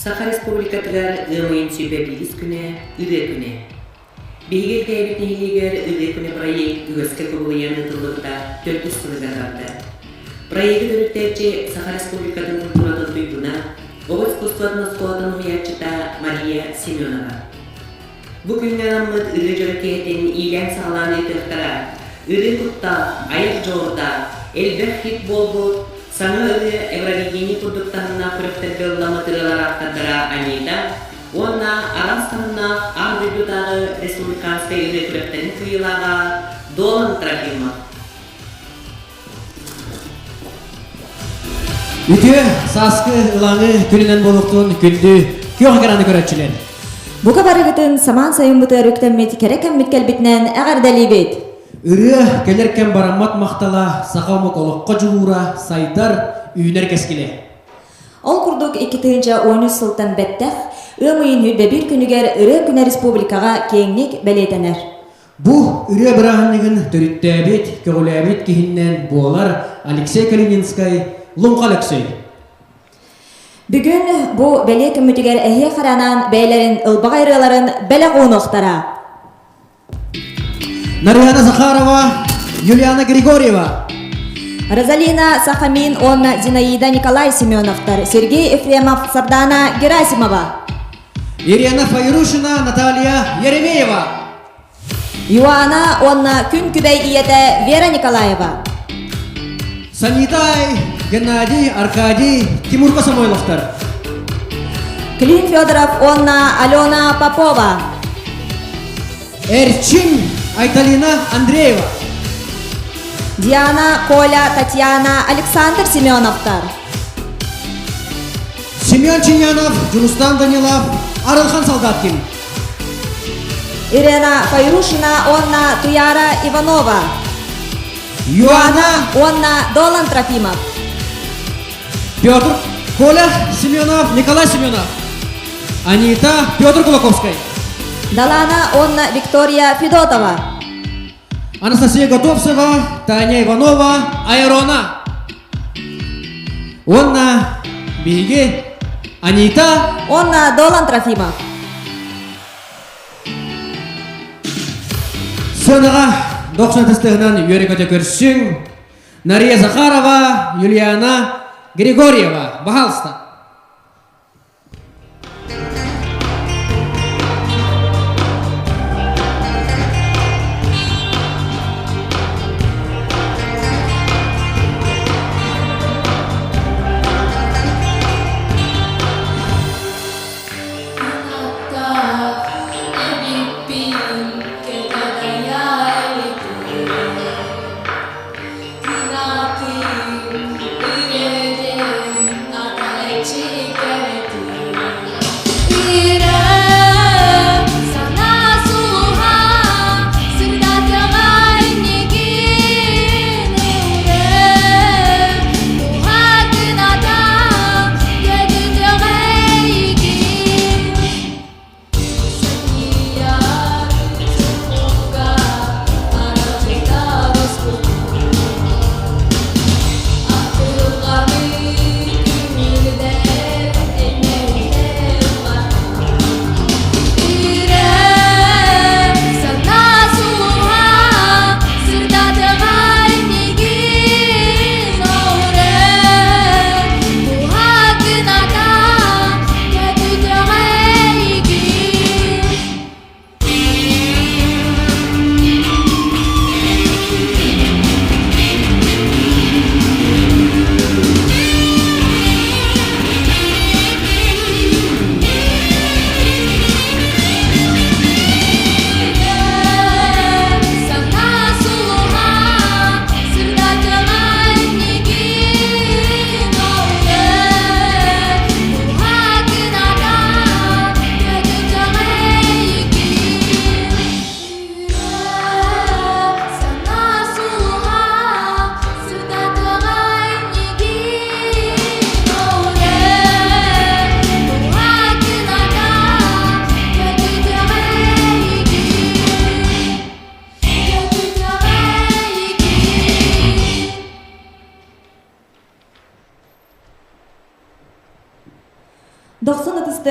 Саха Республикатыгар ыам ыйын сүүрбэ биирис күнэ Ырыа күнэ. Биһиги Элгээйибит нэһилиэгэр Ырыа күнэ проект үгэскэ кубулуйан ыытыллыбыта төрдүс сылыгар барда. Проегы төрүттээччи Саха Республикатын культуратын туйгуна, оҕо искусствотын оскуолатын уһуйааччыта Мария Семенова. Бу күҥҥэ анаммыт ырыа дьоро киэһэтин иилээн-саҕалаан ыытыахтара. Ырыа куттаах, айар дьоҕурдаах, элбэх хит буолбут, саҥа ырыа Евровидение курдук таһымнаах күрэхтэргэ ылламмыт ырыалар ааптардара Анита уонна араас таһымнаах аан дойдутааҕы республиканскай ырыа күрэхтэрин кыайыылааҕа Долан Трофимов. Үтүө сааскы ылааҥы күнүнэн буолуохтун күндү күөх экраны көрөөччүлэр. Бука барыгытын самаан сайыммытыгар үктэммит кэрэ кэммит кэлбитинэн эҕэрдэлиибит! Ырыа кэлэр кэм бараммат махтала, саха омук олоххо дьулуура, сайдар, үүнэр кэскилэ. Ол курдук 2013 сылтан бэттэх ыам ыйын сүүрбэ күнүгэр Ырыа күнэ республикаҕа киэҥник бэлиэтэнэр. Бу ырыа бырааһынньыгын төрүттээбит, көҕүлээбит киһиннэн буолар Алексей Калининскай, Луҥха Өлөксөй. Бүгүн бу бэлиэ күммүтүгэр эһиэхэ анаан бэйэлэрин ылбаҕай ырыаларын бэлэх уунуохтара. Нарьяна Захарова, Юлиана Григорьева. Розалина Сахамин уонна Зинаида Николай Семеновтар, Сергей Ефремов, Сардана Герасимова. Ирина Файрушина, Наталья Еремеева. Иоанна уонна күн күбэй ийэтэ Вера Николаева. Санитай, Геннадий, Аркадий, Тимурка Самойловтар. Клим Федоров уонна Алена Попова. Эрчим, Айталина Андреева. Диана, Коля, Татьяна, Александр Семеновтар. Семен Чинянов, Дьулустан Данилов, Арылхан Солдаткин. Ирена Файрушина уонна Туяра Иванова. Юана уонна Долан Трофимов. Петр Коля Семенов, Николай Семенов. Анита Петр Кулаковскай. Далана уонна Виктория Федотова. Анастасия Готовцева, Таня Иванова, Айрона. Уонна биһиги Анита Уонна Долан Трофимов. Сыанаҕа дохсун тыстыһынан үөрэ-көтө көрсүҥ. Нария Захарова, Юлиана Григорьева. Пожалуйста.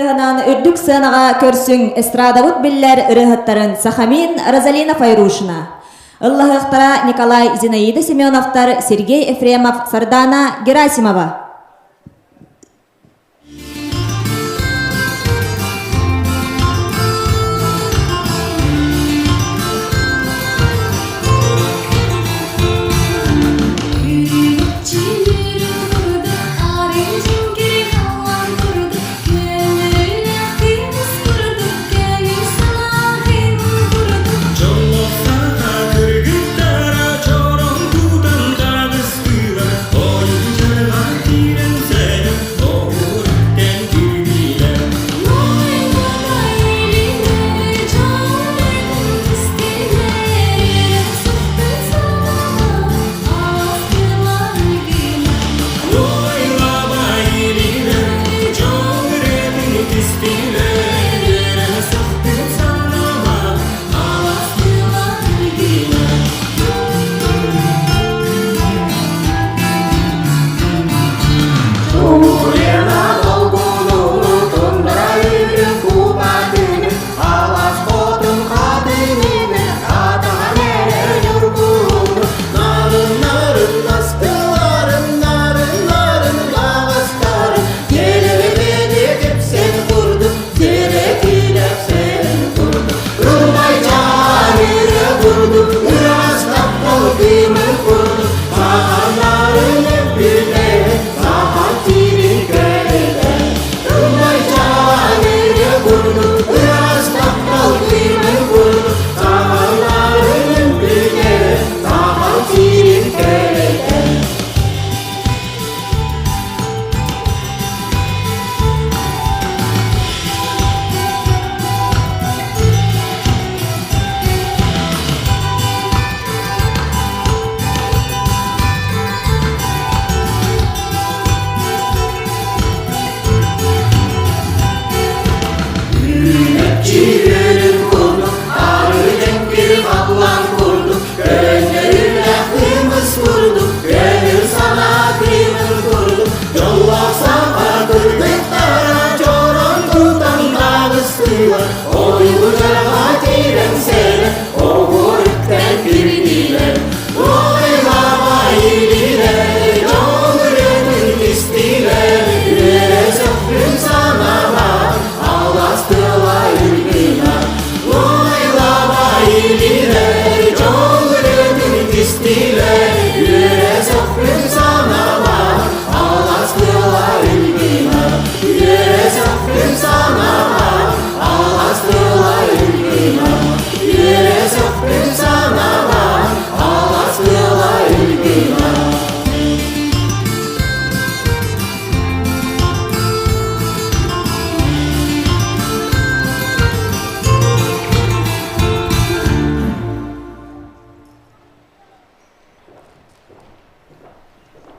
ытыһынан үрдүк сыанаҕа көрсүҥ эстрадабыт биллэр ырыаһыттарын Сахамин Розалина Файрушина, ыллаһыахтара Николай Зинаида Семеновтар, Сергей Ефремов, Сардана Герасимова.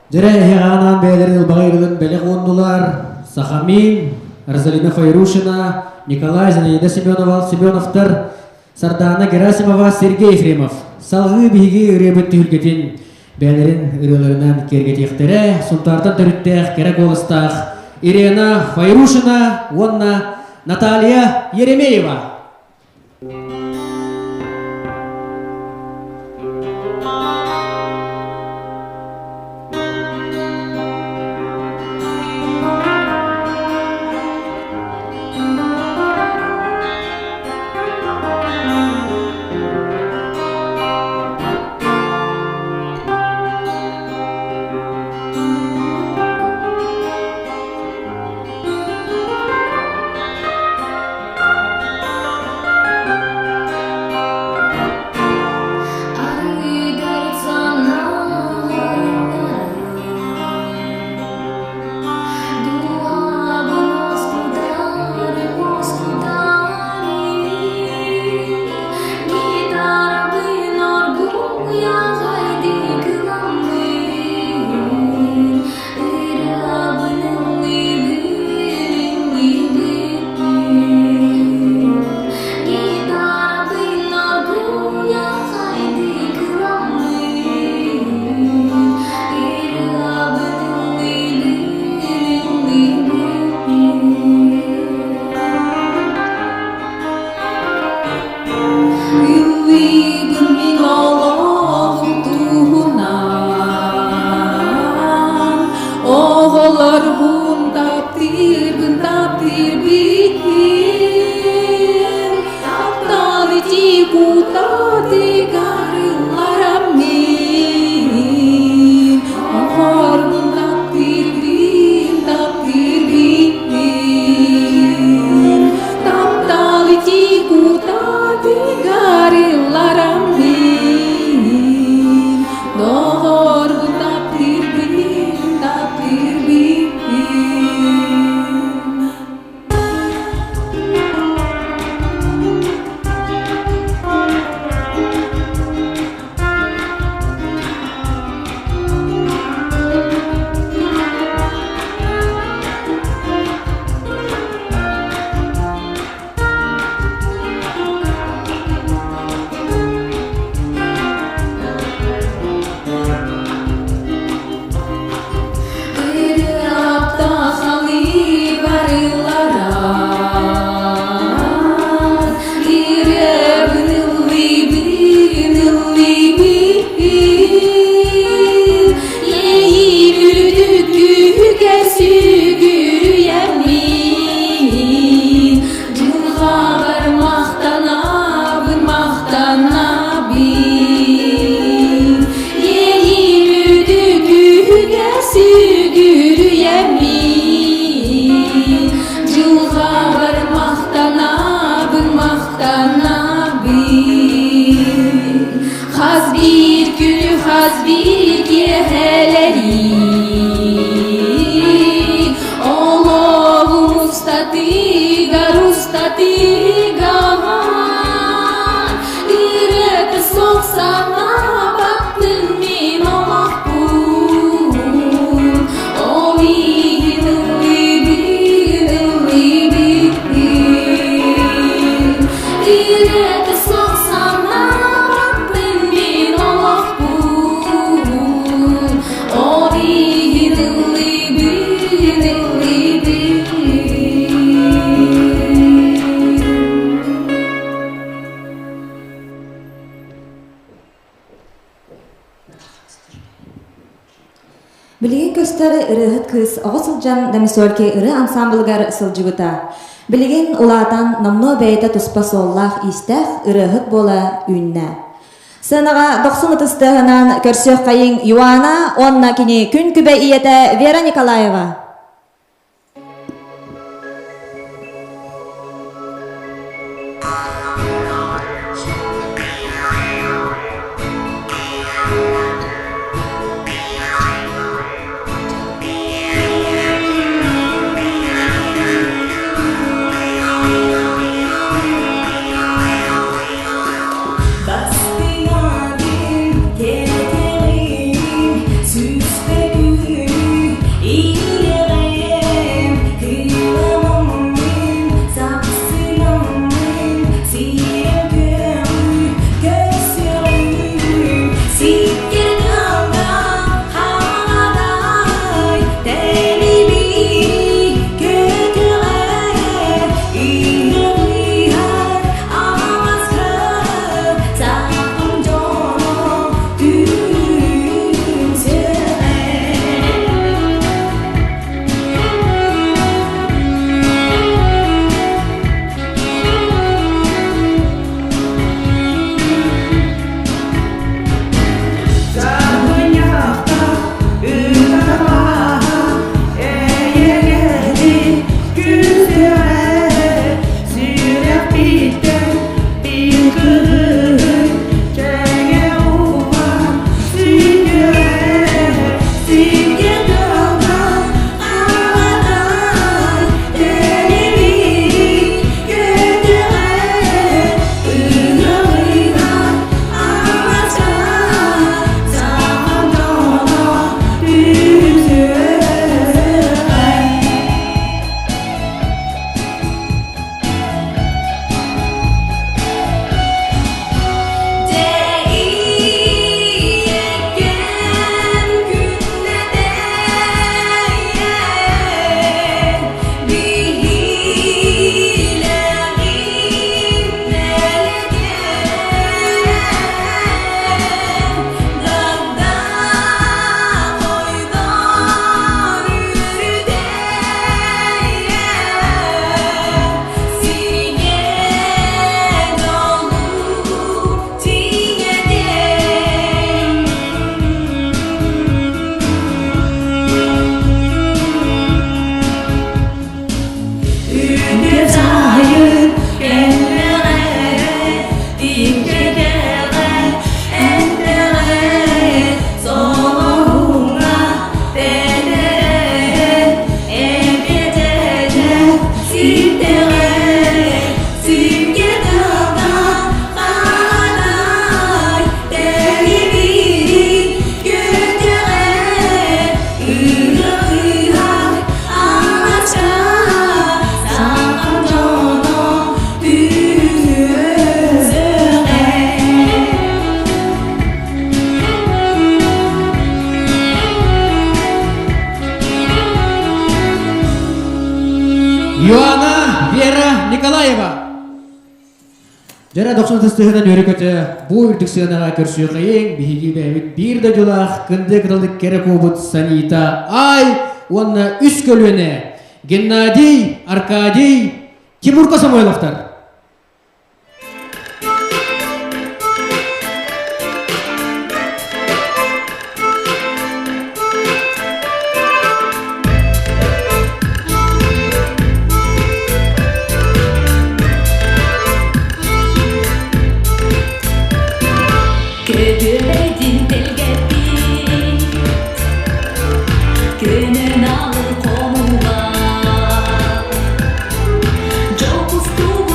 Дьэрэ эһиэхэ анаан бэйэлэрин ылбаҕай ырыатын бэлэх ууннулар Сахамин, Розалина Файрушина, Николай Зинаида Семенова, Семеновтар, Сардаана Герасимова, Сергей Ефремов. Салгыы биһиги ырыабыт түһүлгэтин бэйэлэрин ырыаларынан киэргэтиэхтэрэ. Сунтаартан төрүттээх, кэрэ куоластаах Ирена Файрушина уонна Наталья Еремеева. Тыган Ырыата суох санаабаппын мин олохпун Ол иһин ыллыыбын, ыллыыбын Ырыата суох санаабаппын мин олохпун Ол иһин ыллыыбын, ыллыыбын. Билигин көстөр ырыаһыт кыыс оҕо сылдьан Домисольки ырыа ансаамбылыгар сылдьыбыта. Билигин улаатан номнуо бэйэтэ туспа суоллаах-иистээх ырыаһыт буола үүннэ. Сыанаҕа дохсун ытыс тыаһынан көрсүөххэйиҥ Юана уонна кини күн күбэй ийэтэ Вера Николаева. Бастыҥабын, кэтэҕим, сүүспэ күнү иэҕэм, кыламмын, сапсынаммын, сирэм көҕү көрсөҕүм, сиккир тыалга халадаай, тэлибии көтөҕөр, ыһыах аҥаска саҥам дьоно түмсүөҕэ. Саргынньахта ыыталаһа эйэгэни күүстэҕэ сүрэхпиттэн биир кыһын тэҥэ уһаан сүнньүө сиргэ тыллан аҕатай тэлибит көтөҕө ыһыах Дьэ күннэтэ биһилэҕим нэлэгэн дагда хойдон үрүдэйэн сиргэ дьолу тиҥэтэн. Үтүө сайын кэллэҕэ, тиҥкэкэҕэ, энтэҕэ, солоһуҥҥа тэтэрэ, эбэтэтэ ситтэҕэ, сиргэ тылга харатай, тэлибирин көтөҕө, ыһыах аҥача, саҥам дьоно түһүөҕэ. Иоанна Вера Николаева. Дьэрэ дохсун тыстыһынан үөрэ-көтө бу үрдүк сыанаҕа көрсүөххэйиҥ биһиги бэйэбит биир дойдулаах кындыы кыталык кэрэ куобут Санита Ай уонна үс көлүөнэ Геннадий, Аркадий, Тимурка Самойловтар. Көбүөбэйдин тэлгэппит, көнөн алын хомуга. Дьол кустугун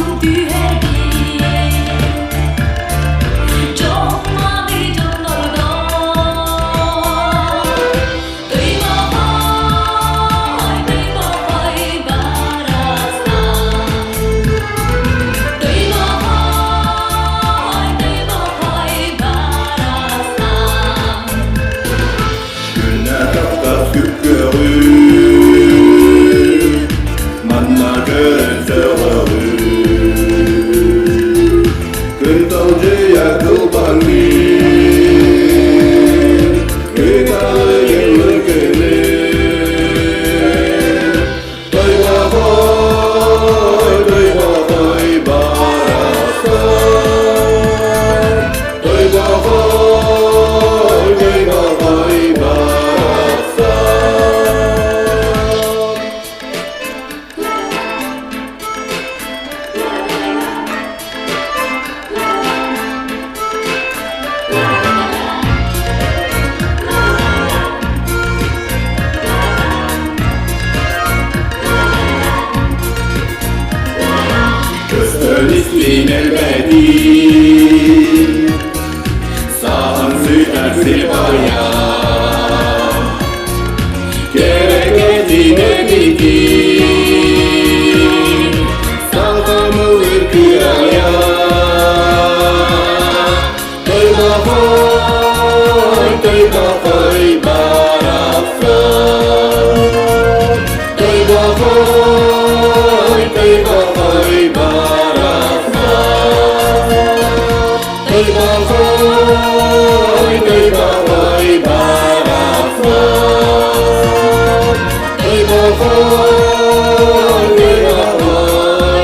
Көрөн истин элбэтин Саһан сытар сир байан Кэрэкэтин эбитин Сахамылыр кырайа Тойбохой, Тойбохой барахсан Тойбохой, Тойбохой барахсан Тойбохой, Тойбохой барахсан Тойбохой, Тойбохой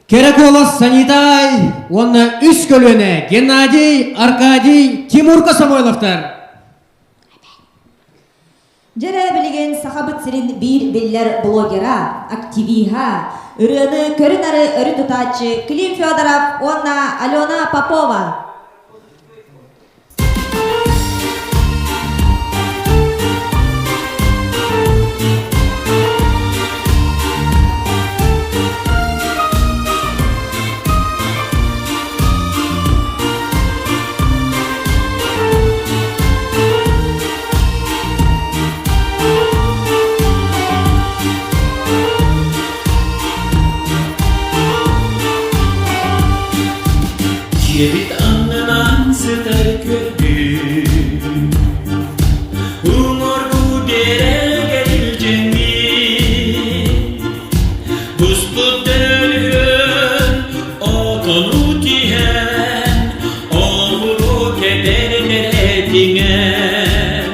Кэрэ куолас Санитай уонна үс көлүөнэ Геннадий, Аркадий, Тимурка Самойловтар. Дьэрэ билигин Сахабыт сирин биир биллэр блогера, активиһа, ырыаны көрү-нары өрү тутааччы Клим Федоров уонна Алена Попова. Дьиэбит аннынан сытар көрдүм Уҥуоргу биэрэгэр илдьэҥҥин Буспут дөлүһүөн отону тиһэн Оҕуруо кэтэринэр этиҥэн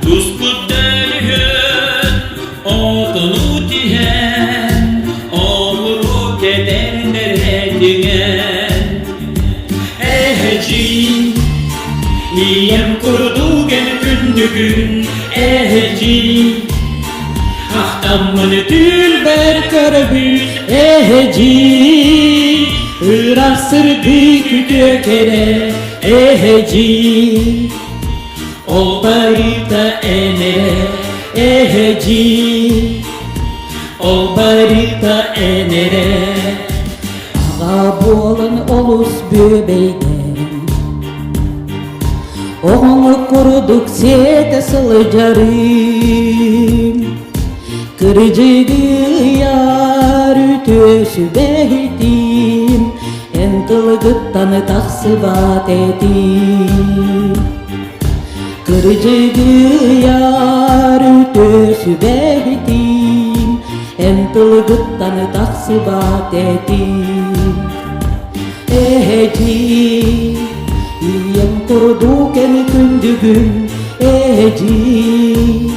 Буспут дөлүһүөн отону тиһэн Оҕуруо кэтэринэр этиҥэн Эһэчиин Ийэм курдук эн күндүгүн Эһэчиин Ахтаммын түүлбэр көрөбүн Эһэдьиий, ыраас сырдык үтүө кэрэ Эһэдьиий, ол барыта эн эрэ Эһэдьиий, ол барыта эн эрэ Аҕа буолан олус бүөбэйдэн Оҕоҥу курдук сиэтэ сылдьарым Кырдьыгыйар үтүө сүбэһитим Эн тылгыттан тахсыбат этим Кырдьыгыйар үтүө сүбэһитим Эн тылгыттан тахсыбат этим Эһэдьии, ийэм курдук эн күндүгүн, эһэдьии,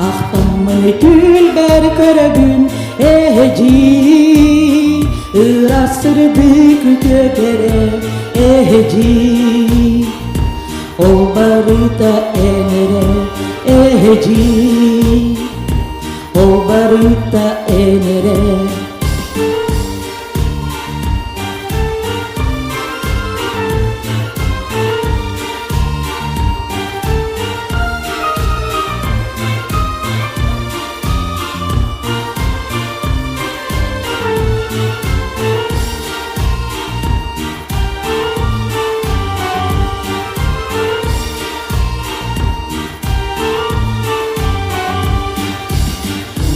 ахтаммын түүлбэр көрөбүн, эһэдьии, ыраас сырдык үтүө кэрэ, эһэдьии, ол барыта эн эрэ, эһэдьии, ол барыта эн эрэ.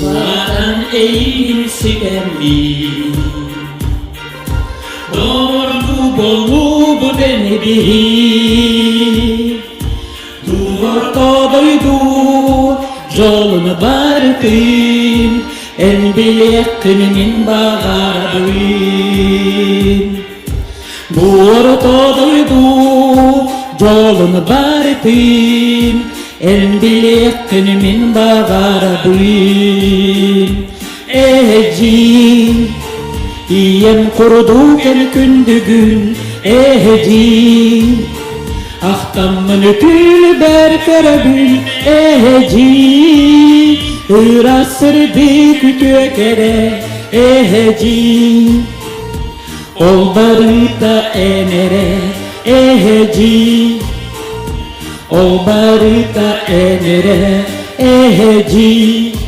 Улаатан эйигин ситэммин Доҕордуу буолуубут эн биһи Дуорто дойду дьолун барытын Эн билиэххин мин баҕарабын Буорто дойду дьолун барытын Эн билиэххин мин баҕарабын Эдьиий. Ийэм курдук эн күндүгүн эһэдьии Ахтаммын үтүлбэр көрөбүн эһэдьии Ыраас сырдык үтүө кэрэ эһэдьии Ол барыта эн эрэ эһэдьии Ол барыта эн эрэ эһэдьии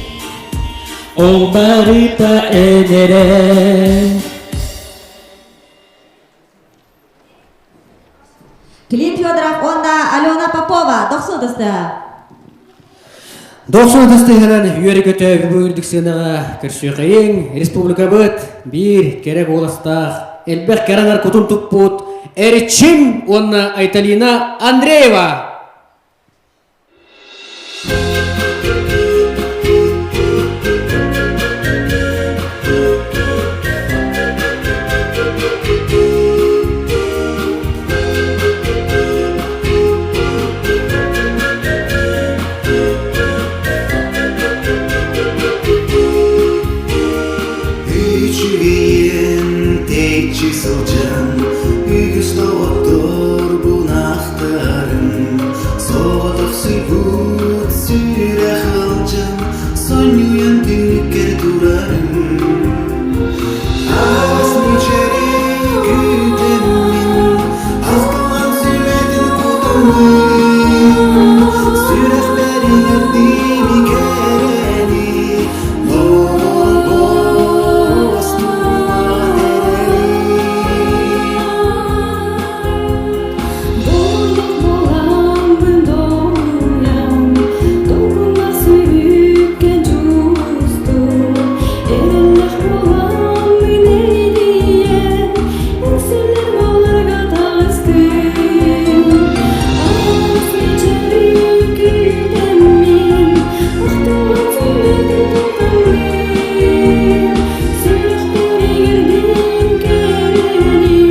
Ол барыта эн эрэ. Клим Федоров уонна Алена Попова дохсун ытыстыа. Дохсун ытыстыһынан үөрэ-көтө бүгүн үрдүк сыанаҕа көрсүөхэйиҥ республикабыт биир кэрэ куоластаах, элбэх кэрэ аҥар кутун туппут Эрчим уонна Айталина Андреева. Үчүгэйин тэйиччи сылдьан үгүс доҕотторбун ахтарым Соҕотохсуйбут сүрэх ыалдьан сонньуйан түннүккэр турарым Аас мичэри күүтэммин ахтылҕан сүмэтин кутаммын Сүрэхпэр иҥэрдиими кэрэни Доҕорбор астыммат эрэли Бурдук буоламмын долгуйан, долгуннар сүүрүккэ дьулустум. Эрэллээх буоламмын эрийэн, үксүлэр буоларга таҕыстым. Аас мичэри күүтэммин, ахтылҕан сүмэтин тутаммын, сүрэхпэр иҥэрдим кэрэни,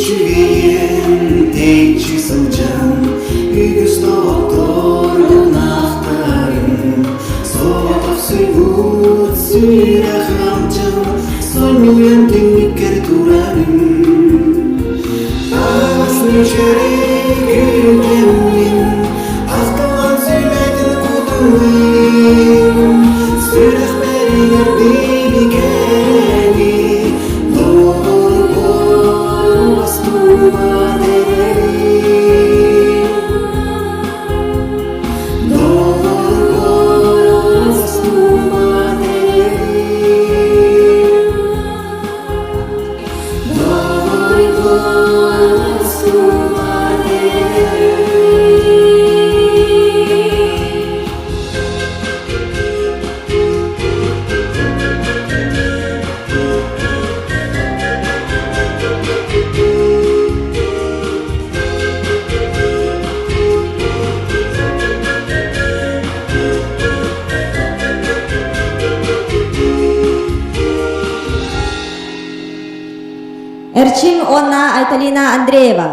Үчүгэйин тэйиччи сылдьан үгүс доҕотторун ахтарым Соҕотохсуйбут сүрэх ыалдьан сонньуйан түннүккэр турарым Аас мичэри күүтэммин ахтылҕан сүмэтин кутуммун Сүрэхпэр иҥэрдиби кэрэни Доҕорбор астыммат эрэли Доҕорбор астыммат эрэли Доҕорбор астыммат эрэли Эрчим уонна Айталина Андреева.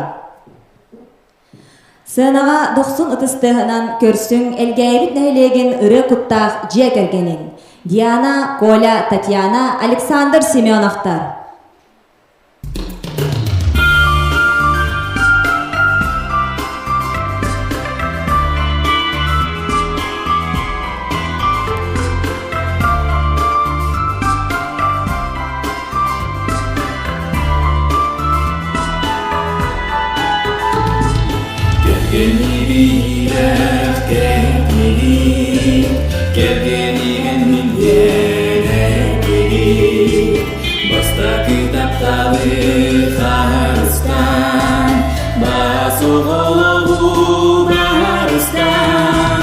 Сыанаҕа дохсун ытыс тыаһынан көрсүҥ Элгээйибит нэһилиэгин ырыа куттаах дьиэ кэргэнин Диана, Коля, Татьяна, Александр Семеновтар. Кэргэниилээх кэргэнии, кэргэниҥ минньиэрэккиний, бастакы тапталы харыстаан, бас оҕолоҕу барыстаан,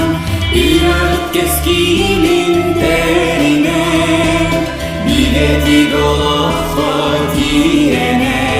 Ират кэскилин тэринэн, бигэтик олоххо тиэрэнэн.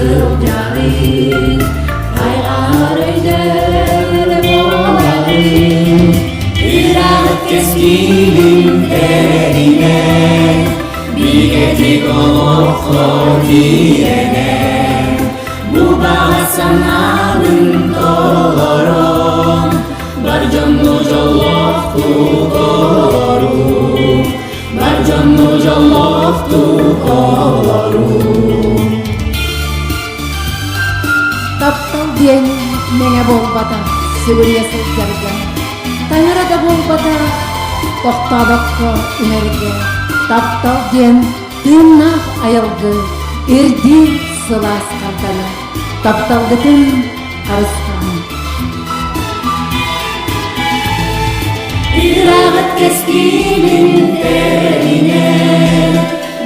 сылдьарый, хайҕаһар өйдөр буоларый. Ыраах кэскилин тэринэн, бигэтик олоххо тиийэнэн, бу баҕа санаабын толорон, бар дьонну дьоллоохтук олоруу, бар дьонну дьоллоохтук олоруу. Таптал диэн мэҥэ буолбатах сүгүрүйэ сылдьарга, таҥара да буолбатах тохтообокко үҥэргэ, таптал диэн тыыннаах айылгы, ирдиир сылаас хардана, тапталгытын харыстааҥ. Ыраҕыт кэскилин тэринэн,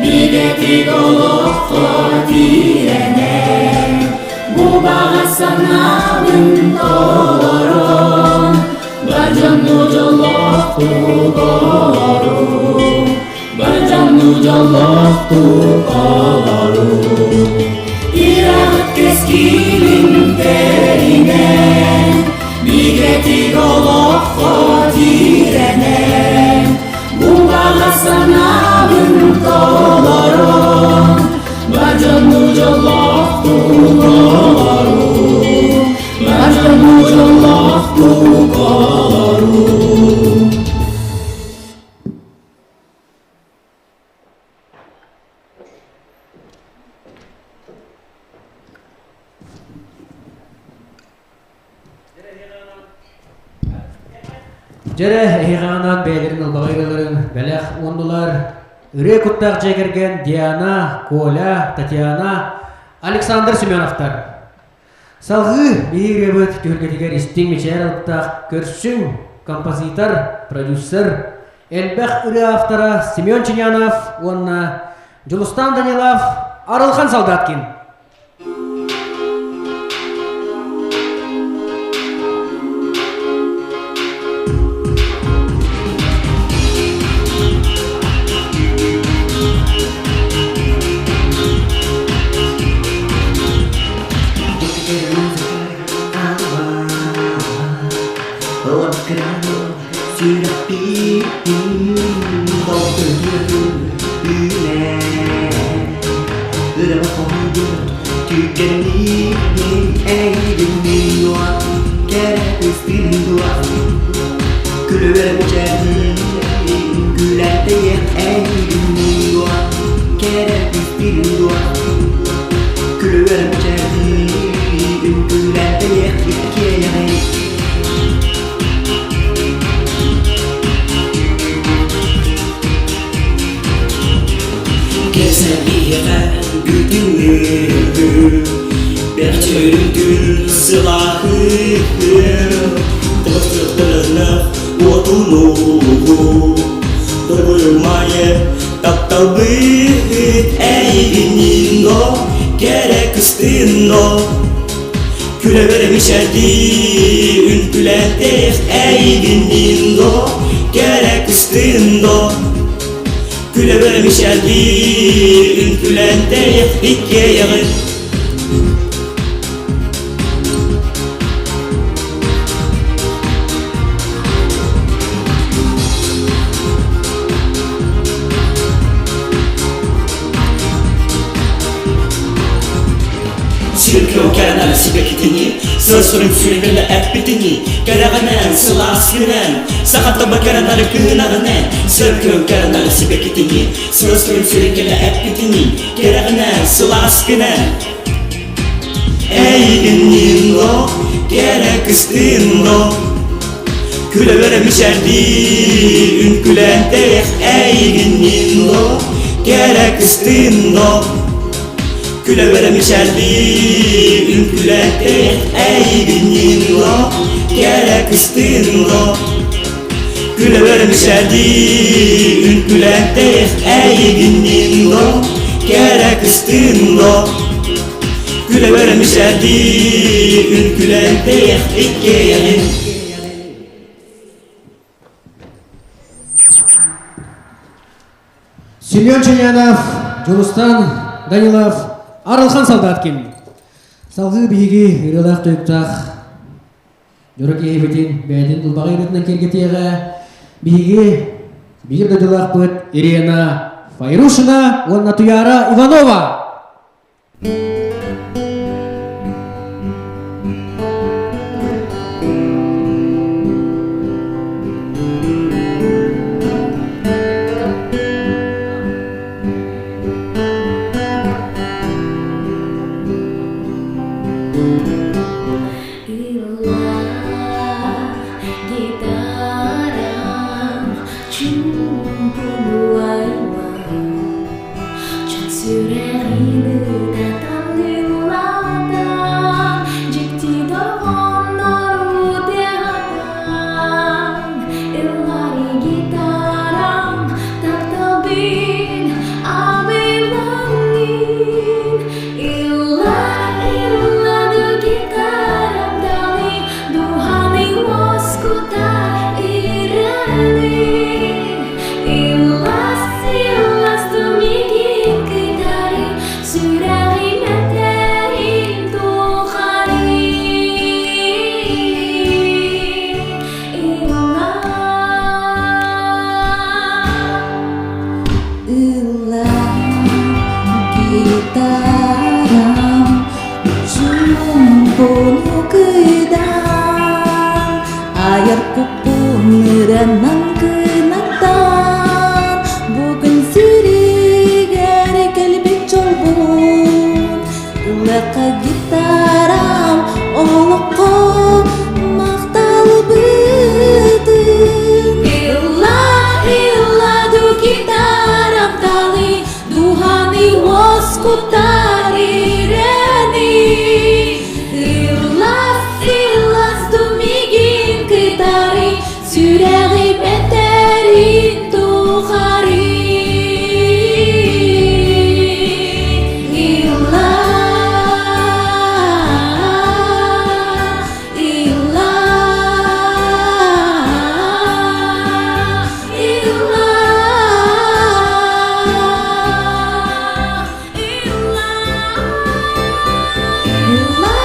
бигэтик олоххо тиийэнэн, бу баҕа санаабын толорон, бар дьонну дьоллоохтук олоруу, бар дьонну дьоллоохтук олоруу. Ыраҕыт кэскилин тэринэн, бигэтик олоххо тиийэнэн, бу баҕа санаабын толорон, бар дьонну дьоллоохтук олоруу, бар дьонну дьоллоохтук олоруу. Дьэрэ эһиэхэҕинаан бэйэлэрин ылбаҕай ырыаларын бэлэх уоннулар. Ырыа куттаах дьиэ кэргэн Диана, Коля, Татьяна, Александр Семеновтар. Салҕыы биһиги ырыабыт түһүлгэтигэр истиҥ мичээр алыптаах көрсүҥ композитор, продюсер, элбэх ырыа автора Семен Ченянов уонна Дьулустаан Данилов Арылхан Солдаткин. Күлүгэр мичээрдии үҥкүүлээн тэйиэх иккиэйэҕин Кэсэбиэхэ бүтүннүү бэрчөрүтүн сылааһы Тостуктарынах уотунуу Торгуйумайы тапталбыт эйигиннино кэрэ кыстыынно Күлэбэр мичэрдии үҥкүлэтэх эйигиннино кэрэ кыстыынно Күлэбэр мичэрдии үҥкүлэтэх иккиэйэҕин Сүркүн кэрэнэн сибэкитини, сыр-сырын сүргүнэ эппитини, кэрэҕинэн, сылааскынан, саха таба кэрэнэр кыһынаҕынан, сүркүн кэрэнэр сибэкитини, сыр-сырын сүргүнэ эппитини, кэрэҕинэн, сылааскынан. Эйигинниин кэрэ кыстыын Күлэбэр мичэрдии үҥкүлээн тэйэх эйигинниин кэрэ кыстыын Күлэбэр мичэрдии үҥкүлээн тэйэх эйигинниин кэрэ кыстыын Күлэбэр мичэрдии үҥкүлээн тэйэх эйигинниин кэрэ кыстыын Күлэбэр мичэрдии үҥкүлээн тэйэх иккиэйэҕин Семен Ченянов, Дьулустан Данилов, Арылхан Солдаткин. Салгыы биһиги ырыалаах тойуктаах дьоро киһибитин бэйэтин ылбаҕай ырыатынан киэргэтиэҕэ. Биһиги биир дойдулаахпыт Ирина Файрушина уонна Туяра Иванова. Ыллаа гитарам чуумпунуайма Чат сүрэҕин ытаталлылатан Дьикти дорҕооннору тыаһатан Ыллари гитарам тапталбын абылаҥын Ылла, ылла ду гитарам далы Дууһаны уоскута ирэни Ыллас, ыллас ду миигин кытары Сүрэҕим этэрин тухары Ылла Ылла гитарам чуумпуну кыйдаан айар куппун ырыанан кынаттаан бу күн сиригэр кэлбит дьолбун ылыахха гитарам олоххо махталбытын Ылла, ылла ду гитарам талы дууһаны уоскутар ирэни Ыллас, ыллас ду миигин кытары сүрэҕим этэрин тухары Ылла, ылла, ылла, ылла. Ылла,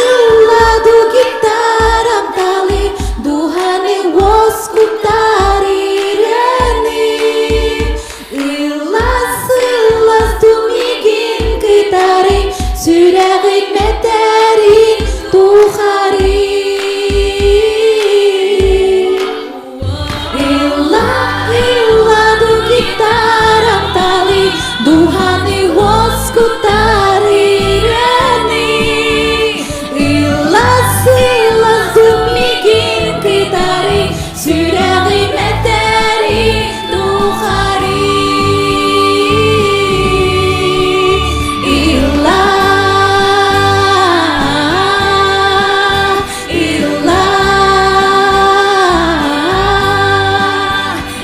ылла ду гитарам талы, дууһаны уоскутар ирэни. Ыллас, ыллас ду миигин кытары, сүрэҕим этэрин тухары. Ылла, ылла ду гитарам талы, дууһаны уоскутар ирэни. Ыллас, ыллас ду миигин кытары, сүрэҕим этэрин тухары. Ылла, ылла,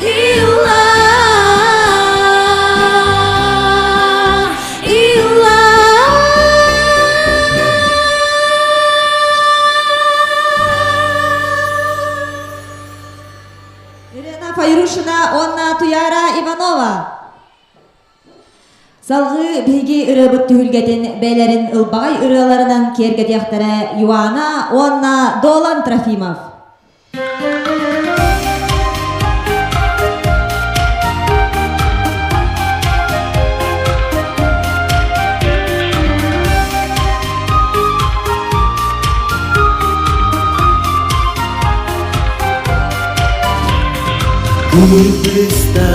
ылла, ылла. Елена Файрушина уонна Туяра Иванова. Салгыы биһиги ырыабыт түһүлгэтин бэйэлэрин ылбаҕай ырыаларынан киэргэтиэхтэрэ Юана уонна Долан Трофимов. Кыргызда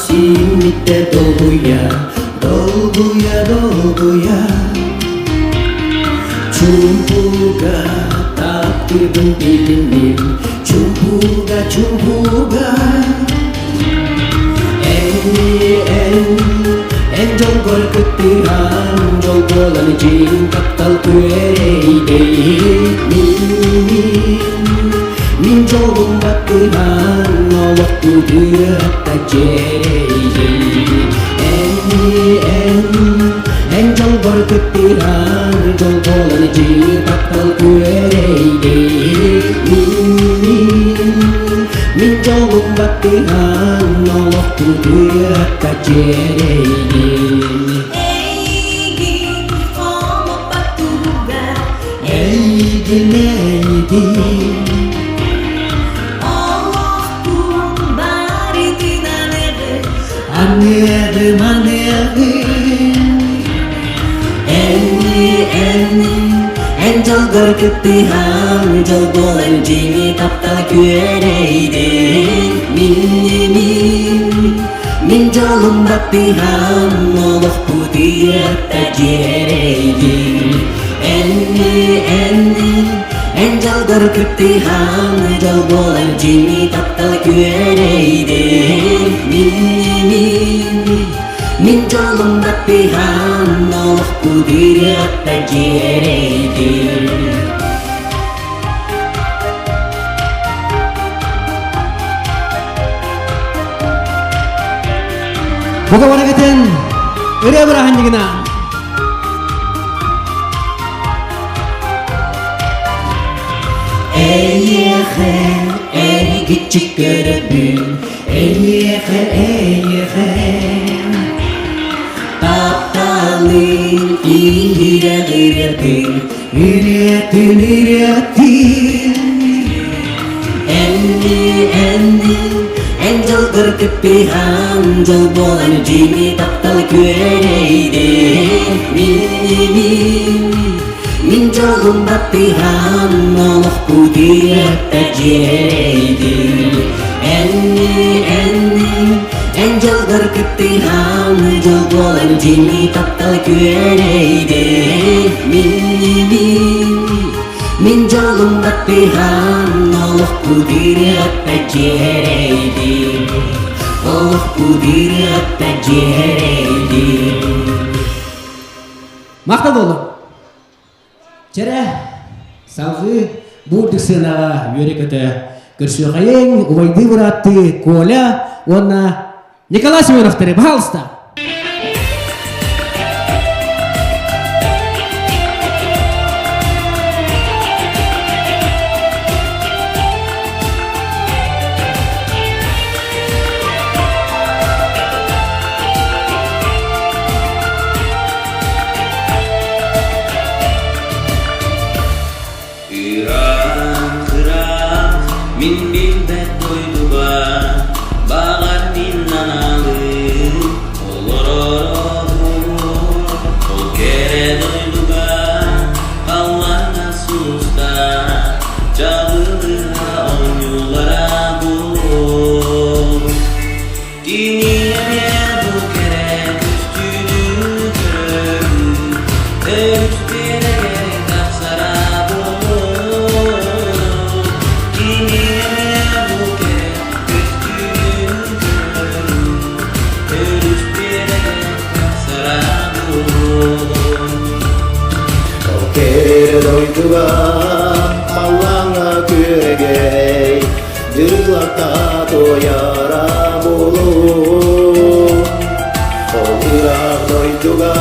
симмитте долгуя, долгуя, долгуя. Чумпуга таптырдым билиним, чумпуга, чумпуга. Эн, эн, эн дьолгор кыттыһан, дьол буолан дьиҥ таптал күөрэйдэй. Мин, мин, мин дьолум баттыһан, олохту тыатта дьиэрэйдэй. Эн, эн, эн дьолгор кыттыһан, дьол буолан дьиҥ таптал күөрэйдэй. Мин, мин, мин дьолум баттыһан, олохту тыатта дьиэрэйдэй. Эйигин хомоппот туһугар. Эйигин, эйигин Олохпун барытын аныгы Аныгым, аныгым Энни, энни, эн дьолгор кыттыһан, дьол буолан дьиҥи таптал күөрэйдин. Минни мин, мин дьолум баттыһан, олохпут ыйатта дьиэрэйдин. Энни, энни, эн дьолгор кыттыһан, дьол буолан дьиҥи таптал күөрэйдин. Минни мин, мин дьолум баттыһан, олохпут ырыатта дьиэрэйдин. Бука барыгытын ырыа бырааһынньыгынан! Эйиэхэ эргиччи көрөбүн, эйиэхэ, эйиэхэ Тапталын иһирэх ырыатын, Ырыатын, ырыатын Энни, энни, эн дьолгор кыттыһан, дьол буолан дьиҥи таптал күөрэйдин. Минни мин, мин дьолум баттыһан, олохпут ырыата дьиэрэйдин. Энни, энни, эн дьолгор кыттыһан, дьол буолан дьиҥи таптал күөрэйдин. Минни мин, мин дьолум баттыһан, олохпут ырыата дьиэрэйдин. Олохпут ырыата дьиэрэйдин. Махтал буоллун. Чэрэ, салгыы бу үрдүк сыанаҕа үөрэ-көтө көрсүөхэйиҥ, убайдыы бырааттыы Коля уонна Николай Семеновтары, пожалуйста! Ыраах, мин билбэт дойдуга, баҕар мин аналым олороро буолуо. Ол кэрэ дойдуга халлааҥҥа сулустар чабылыга оонньууллара буолуо. Кини эмиэ бу кэрэ көстүүнү көрөрүн, өрүстэригэр тахсара буолуо. Кини эмиэ бу кэрэ көстүүнү көрөрүн, өрүстэригэр тахсара буолуо. Ол кэрэ дойдуга халлааҥҥа күөрэгэй Дырылата туойара буолуо Ол ыраах дойдуга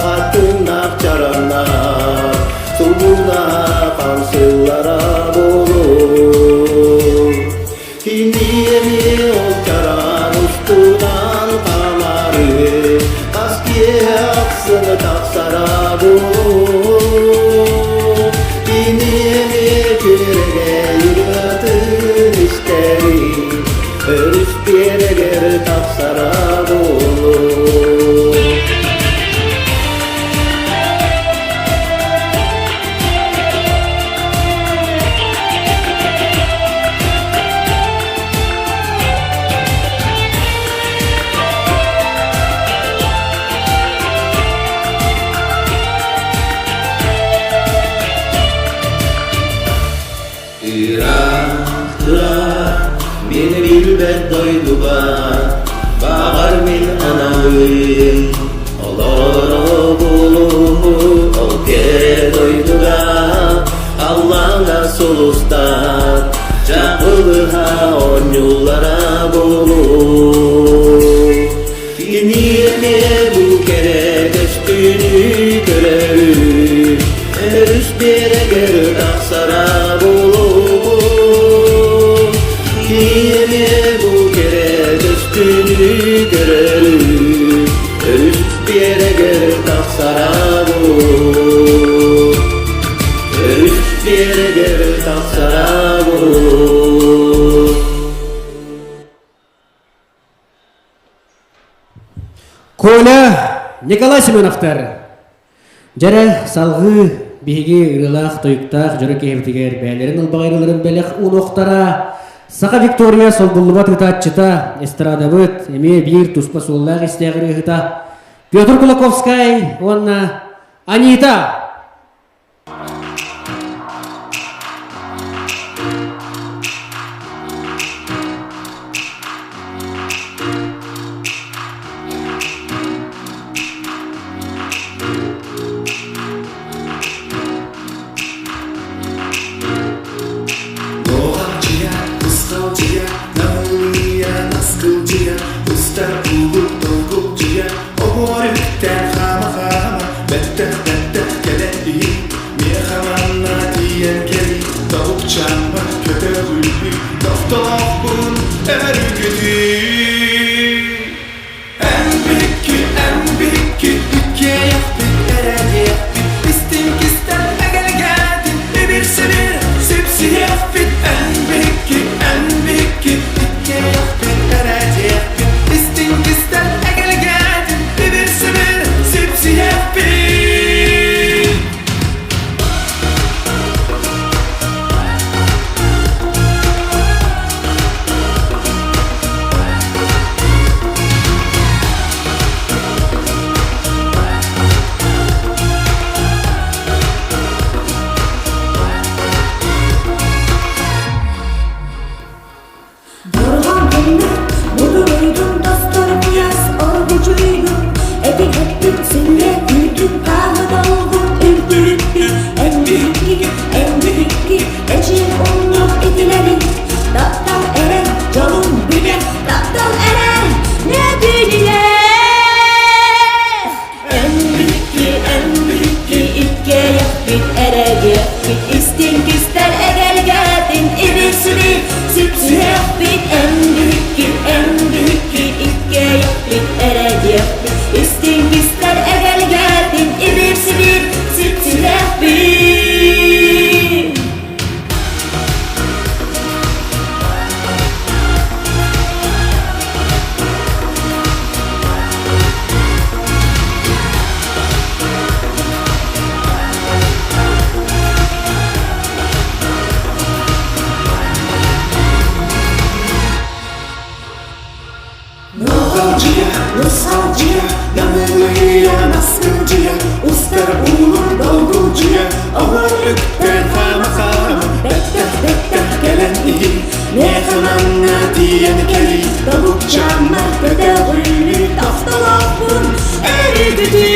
хатыҥнаах чараҥнаах Сулбунаах хамсыыллара буолуо Кини эмиэ ол чараан устунан хаамары Хас киэһэ ахсын тахсара буолуо Кини эмиэ күрэгэй ырыатын истэри Өрүс биэрэгэр тахсара буолуо Ыраах, мин билбэт дойдубар, баҕар мин аналым олоро буолуо, ол кэрэ дойдуга халлааҥҥа сулустар чаҕылыһа оонньууллара буолуо. Кини эмиэ бу кэрэ көстүүнү көрөрү, өрүс биэрэгэр тахсара буолуо. Кини эмиэ бу кэрэ көстүүнү көрөрү, өрүс биэрэгэр тахсара буолуо. Өрүс Коля, Николай Семеновтар. Дьэрэ, салгыы биһиги ырыалаах-тойуктаах дьоро киһибитигэр бэйэлэрин ылбаҕайрыларын бэлэх уунуохтара. Саха Виктория солбуллубат ыытааччыта, эстрадабыт эмиэ биир туспа суоллаах истээх ырыаһыта Петр Кулаковскай уонна Анита. Лоҕалдьыйа, ысхалдьыйа, намылыйа, наскылдьыйа, устар уулук долгулдьуйа, оһуор үктээн хаама-хаама, бэттэх-бэттэх кэлэн иһин, миэхэ манна тиийэн кэлий, тобукчааммар көтөҕүллүү, тохтолоохпун өрүкүтүү. Эн биһикки, эн биһикки, иккиэйэхпит эрэ диэхпит, истиҥ кистэл эгэлгээтин, ибир-сибир сипсиһиэхпит. Эн биһикки, эн биһикки, иккиэйэхпит эрэ диэхпит, истиҥ кистэл эгэлгээтин, ибир-сибир сипсиһиэхпит. Дорҕоон гынна, мутуруйдун тостор куйаас оргучуйдун, этигэттин синньэ күүтүн тааһы долгун үлтүрүппүт, эн биһикки, эн биһикки, эчиэн умнуох итилэрин, таптал эрэ дьолун билэ, таптал эрэ нөтүнүлэ. Эн биһикки, эн биһикки, иккиэйэхпит эрэ диэхпит, истиҥ кистэл эгэлгэтин ибир-сибир сипсиһиэхпит. Эн биһикки, эн биһикки, иккиэйэхпит эрэ диэхпит, истиҥ кистэл эгэлгэтин ибир-сибир сипсиһиэхпит. Нухалдьыйа, нусхалдьыйа, намылыйа, наскылдьыйа, устар уулур долгулдьуйа, оһуор үктээн хаама-хаама, бэттэх-бэттэх кэлэн иһин, миэхэ манна тиийэн кэлий, тобукчааммар көтөҕүллүү Тохтолоохпун өрүкүтүү.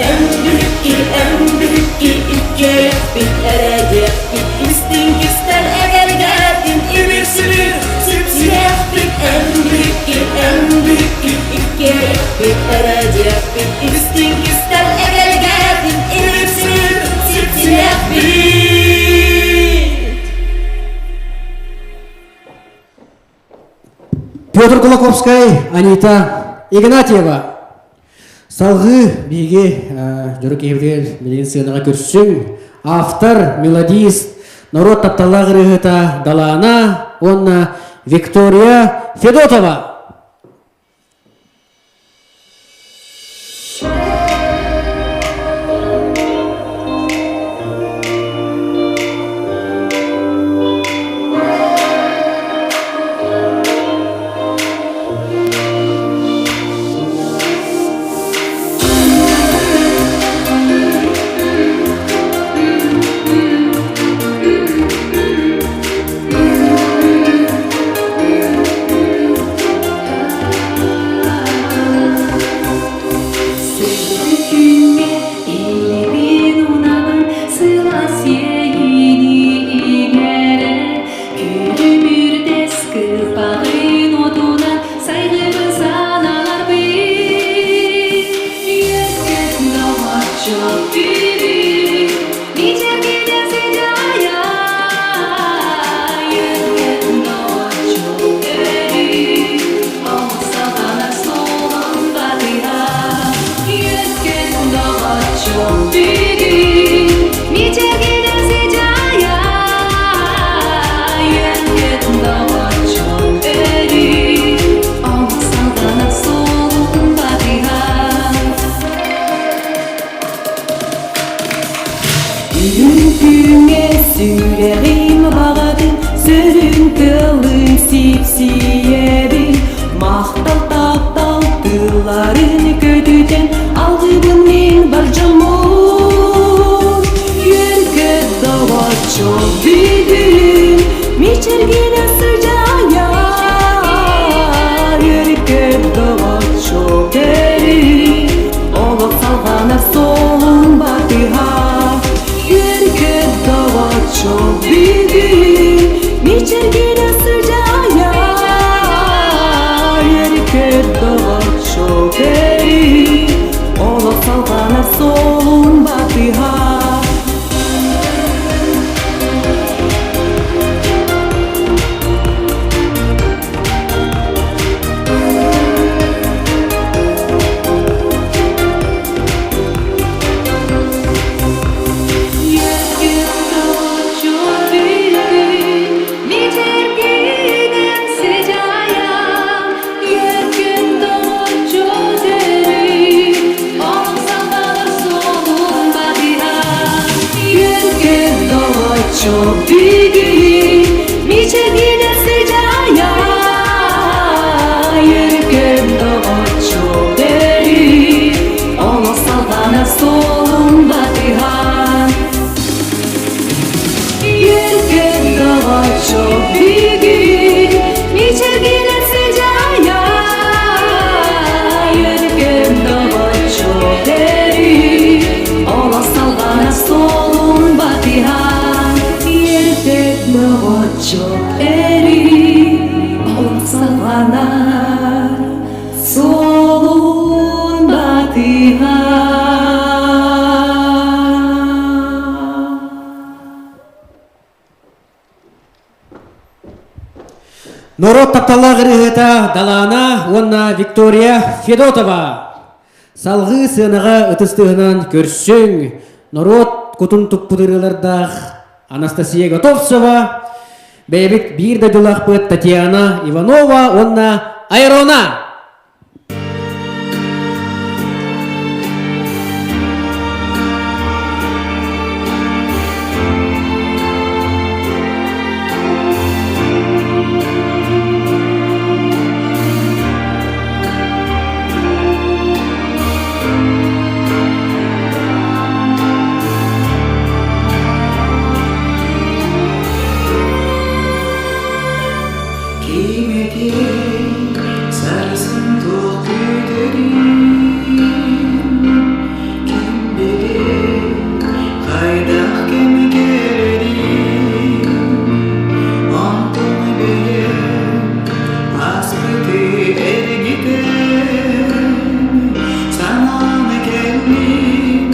Эн биһикки, эн биһикки, иккиэйэхпит эрэ диэхпит, истиҥ кистэл эгэлгэтин ибир-сибир сипсиһиэхпит. Эн биһикки, эн биһикки, иккиэйэхпит эрэ диэхпит, истиҥ кистэл эгэлгэтин ибир-сибир сипсиһиэхпит. Петр Кулаковскай, Анита Игнатьева. Салгыы биһиги дьоро киһибитигэр билигин сыанаҕа көрсүҥ. Автор, мелодист, норуот тапталлаах ырыаһыта Далаана уонна Виктория Федотова. Күҥҥэ илибин унабын сылаас иэйиини иҥэрэ Күлүмүрдэс кыпаҕын отунан сайгыбын санааларбын Үөскэт доҕоччук бүгүн мичээргинэ сыдьаайа Үөскэт доҕоччук өрүү Омсаланар суолун батыһа Үөскэт доҕоччук бүгүн мичээргинэ сыдьаайа. Бүгүн күҥҥэ сүрэҕим баҕатын сүрүн тылын сипсийэбин Махтал таптал тылларын көтүтэн алгыбын мин бар дьоммун Үөргөт доҕоччук бүгүн мичэргинэ сыдьаайа Үөргөт доҕоччук өрүү олох салҕанар суолун батыһа Үөргөт доҕоччук бүгүн мичэргинэ сыдьаайа Үөргөт доҕоччук өрүү олох салҕанар суолун батыһа. Çok büyük, nice sıcaya Yürgün doğaço deri, Onu salgana solun batıhan Yürgün doğaço büyük, nice sıcaya Yürgün doğaço deri, Onu salgana solun batıhan Yürgün doğaço eri, Onu salgana солун батыһан. Норуот тапталлаах ырыаһыта Далаана уонна Виктория Федотова. Салгыы сыанаҕа ытыс тыаһынан көрсүҥ. Норуот кутун туппут ырыалардаах Анастасия Готовцева, бэйэбит биир дойдулаахпыт Татьяна Иванова уонна Айрона. Киметин сарсын туох күүтэрин Ким билэр хайдах кэми кэлэрин Онтон билэр ааспыты эргитэн Санааны кэллим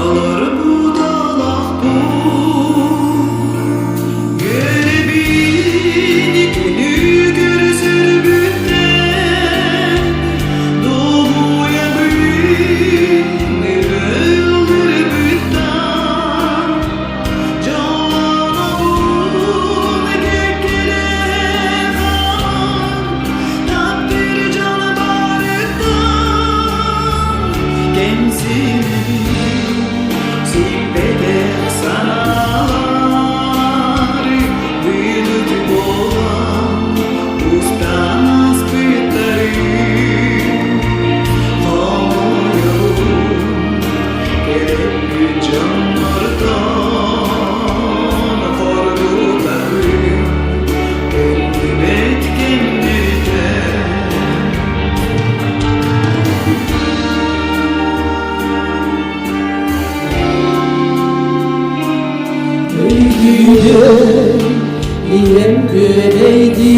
олорбут олохпун Үөрэбин күнү көрсөрбүттэн Долгуйабын ылдырбыттан Дьоллонобун кэккэлээн Таптыыр дьон барыттан Кэмсинэбин сиппэтэх санаалар Былыт буолан устан ааспыттарын Хомойобун кэлэппит дьоннортон Хоргутабын төннүбэт кэмнэртэн. Өйдүүрүм, ийэм күөрэйдиирин,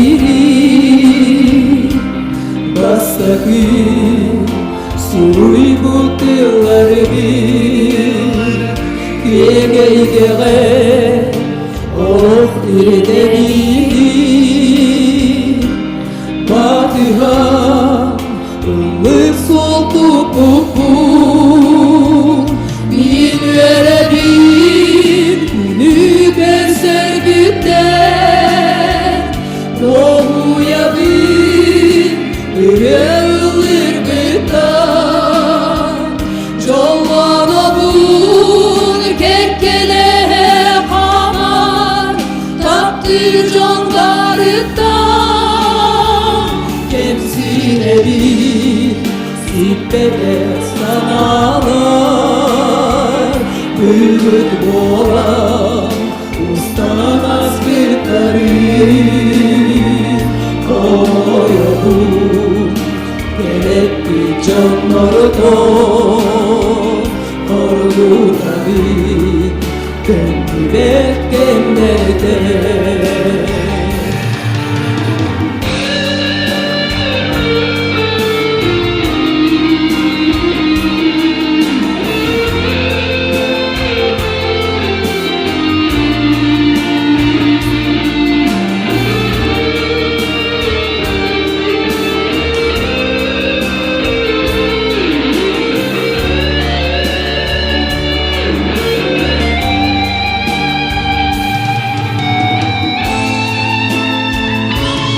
Бастакы суруйбут тылларбын Киэҥ эйгэҕэ олох ирдэбилин Батыһан ыллык суол туппуппун Мин үөрэбин күнү көрсөрбүттэн Долгуйабын ырыа ыллырбыттан Дьоллонобун кэккэлэһэн. Былыт буолан устан аспыттарын Хомойобун кэлэппит дьоннортон Хоргутабын төннүбэт кэмнэртэн.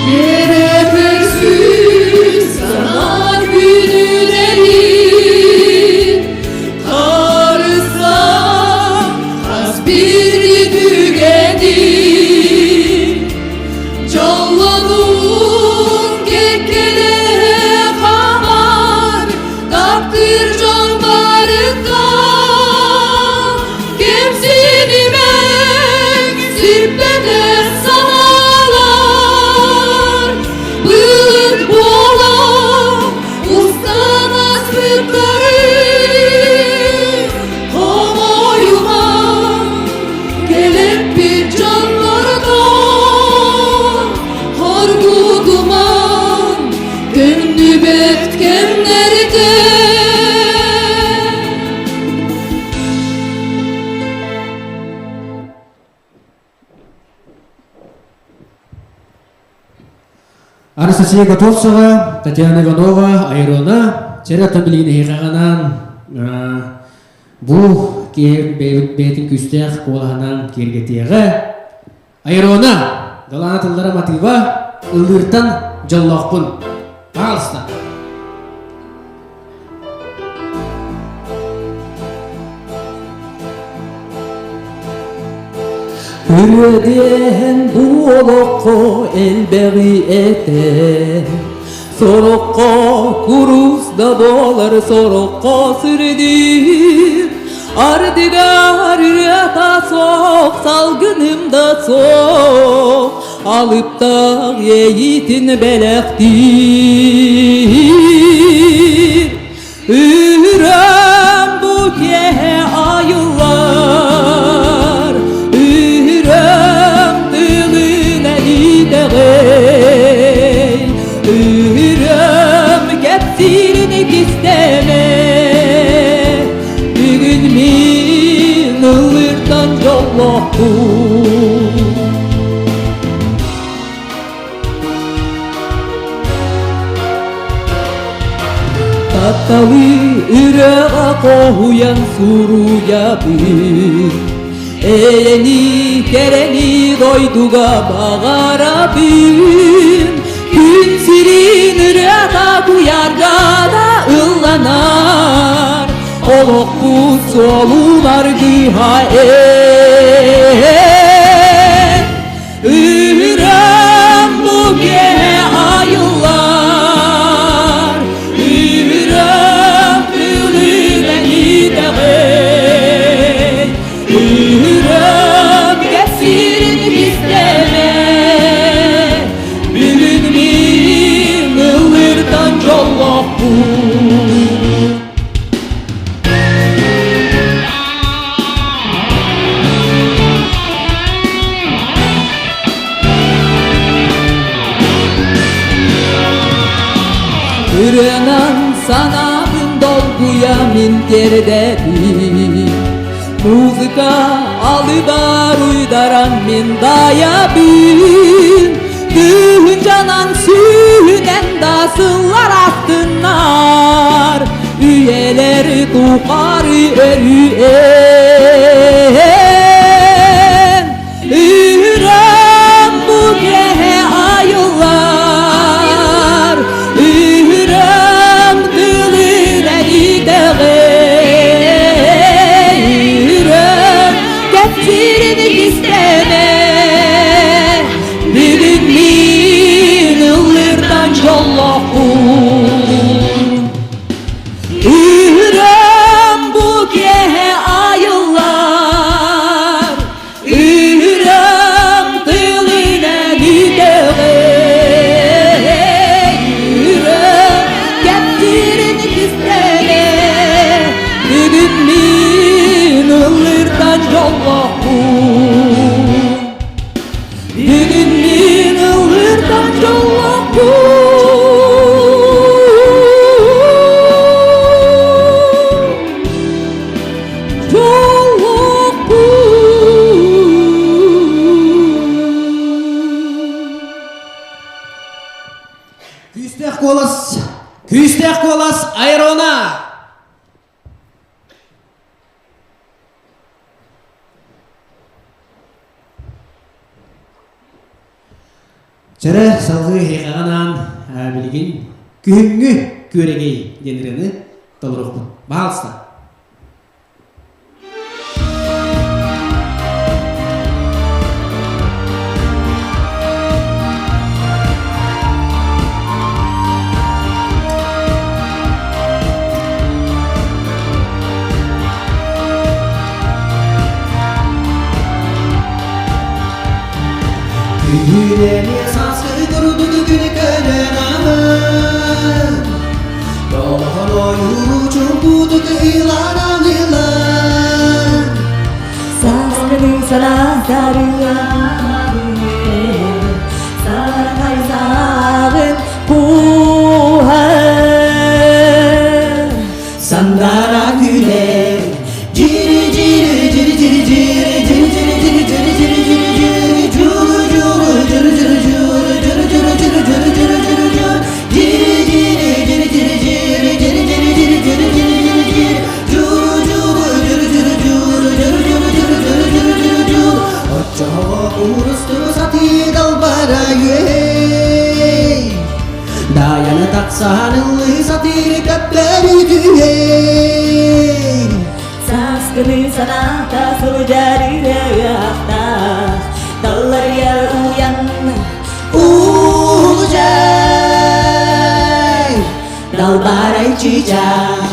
Yere köksün sana günleri Karısa has bir tükeni Дьоллонуун кэккэлэ хамар Таптыыр дьон барыта Кэмсинимэҥ сирбэтэх санаалар Былыт буолан устан аспыттарын Хомойумаҥ кэлэппит дьоннортон Хоргутумаҥ төннүбэт кэмнэртэн. Анастасия Готовцева, Татьяна Иванова, Айрона, чэрэ оттон билигин эһиэхэҕинэн бу киһи бэйэтин күүстээх куолаһынан киэргэтиэҕэ. Айрона, далаана тыллара матыыба, ыллыыртан дьоллоохпун. Пожалуйста. Ырыа бу олоххо элбэҕи этэр, Сороххо курус да буолар, сороххо сирдиир. Ардыгар ырыата суох, салгыным да суох, Алыптаах иэйиитин бэлэхтиир. Үрөм бу киэһэ айыллар, Үрөм тылынан итэҕэй, Үрөм кэпсиирин кистэмэ, Бүгүн мин ыллыртан дьоллоохпун. Тапталы ырыаҕа хоһуйан суруйабын, Эйэни, кэрэни дойдуга баҕарабын. Күн сирин ырыата куйаарга да ылланар, Олохпут суолун аргыһа эн. Үрөм бу киэһэ айыллар, Үрөм тылынан итэҕэй, Үрөм кэпсиирин истэмэ, Бүгүн мин ыллыртан дьоллоохпун. Ырыанан санаабын долгуйа мин тиэрдэбин Музыка алыбар уйдаран мин дайабын Тыһынчанан сүүнэн да сыллар астыннар Үйэлэри тухары өрүү эн Үрөм бу киэһэ айыллар, Үрөм тылынан итэҕэй, Үрөм кэпсиирин истэмэ, Бүгүн мин ыллыртан дьоллоохпун. Үрөм бу киэһэ. Чэрэ салгыы эһиэхэҕэ анаан билигин күһүҥҥү күөрэгэй диэн ырыаны толоруохпут. Баһаалыста. Күнүнэни сааскы курдук күнү көрөн аһын Долохон ойуу чумпутук ыйланан ылан Сааскыны санаатарыан Сарай сааҕын кууһар Сандара күлэр Жири жири жири жири жири жири жири жири жири жири жири жири журу журу журу журу журу журу журу журу журу журу журу журу жири жири жири жири жири жири жири жири жири жири жири жири журу журу журу журу журу журу журу журу журу журу журу журу Оччоҕо куурусту сатыы далбара үөй Дайаны тахсан ыллыы сатыыр көппөрүтүгэй Сааскыны санаата сылдьар ырыахтаах Далларыйа уйан Уулдьай Далбарай чыычаах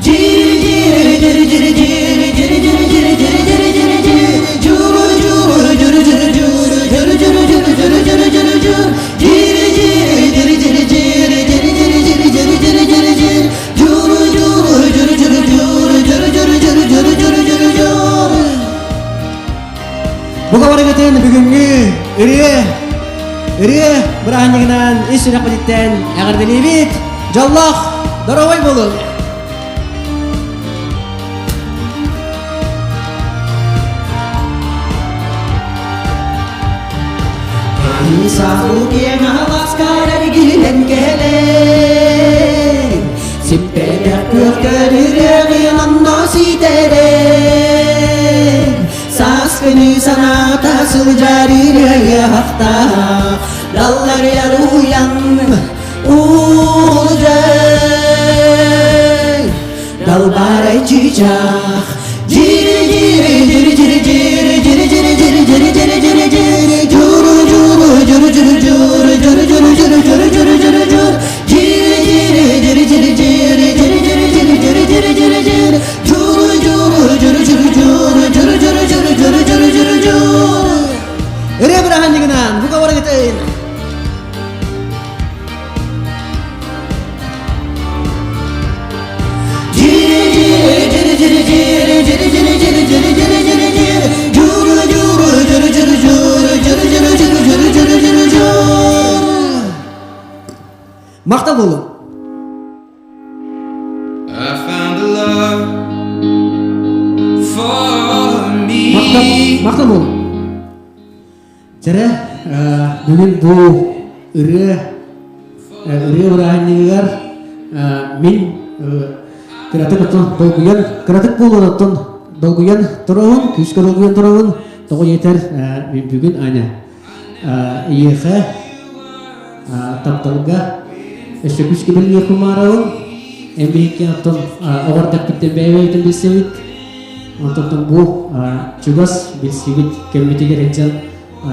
Дьири дьири дьири дьири дьири дьири дьири дьири дьири дьири дьири дьири Дьуру дьуру дьуру дьуру дьуру дьуру дьуру дьуру дьуру дьуру дьуру дьур Дьири дьири дьири дьири дьири дьири дьири дьири дьири дьири дьири дьири Дьуру дьуру дьуру дьуру дьуру дьуру дьуру дьуру дьуру дьуру дьуру дьуру Бука барыгытын бүгүҥҥү ырыа ырыа бырааһынньыгынан ис сүрэхпититтэн эҕэрдэлиибит! Дьоллоох, доруобай буолуҥ! Саху киэҥ аласкар эргилэн кэлэн Сиппэтэх күөх көрүрүөҕүн онно ситэрэн Сааскыны санаата сылдьар ырыаһахтаах Далларыйар уйан уулдьай Далбарай чыычаах Дьири дьири дьири дьири дьири дьири дьири дьири дьири дьири дьири дьири дьуру дьуру дьуру дьуру дьуру дьуру дьуру дьуру дьуру дьуру дьуру дьур дьири дьири дьири дьири дьири дьири дьири дьири дьири дьири дьири дьири дьуру дьуру дьуру дьуру дьуру дьуру дьуру дьуру дьуру дьуру дьуру дьуру Ырыа бырааһынньыгынан бука барыгытын! Махтал буолуҥ! I found a love for me. Махтал буолуҥ! Чэрэ, бүгүн бу ырыа ырыа бырааһынньыгыгар мин кыратык оттон долгуйан кыратык буолуон оттон долгуйан туругун күүскэ долгуйан туругун тоҕо диэтэр мин бүгүн Аня эйиэхэ тапталга өссө күүскэ биллиэхпин баарабын эн биһикки оттон оҕор тэппиттэн бэйэ-бэйэбитин билсэбит Онтон бу чугас билсибит кэммитигэр сылдьан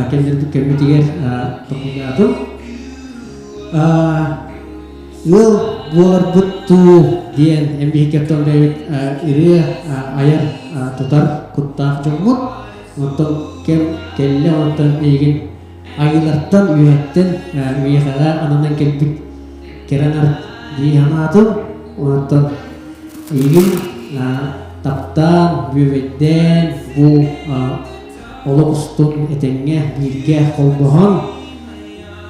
кэмнэрбит кэммитигэр толкуйдаатым. Ыал буоларбыт дуу диэн эн биһикки бэйэбит ырыа айар тутар куттаах дьоммут. Онтон кэм кэллэ онтон эйигин айыылартан үөһэттэн миэхэҕэ ананан кэлбит кэрэ нарт дии санаатым. Онтон Эйигин таптаан, бүөбэйдээн бу олох устун этэҥҥэ бииргэ холбоһон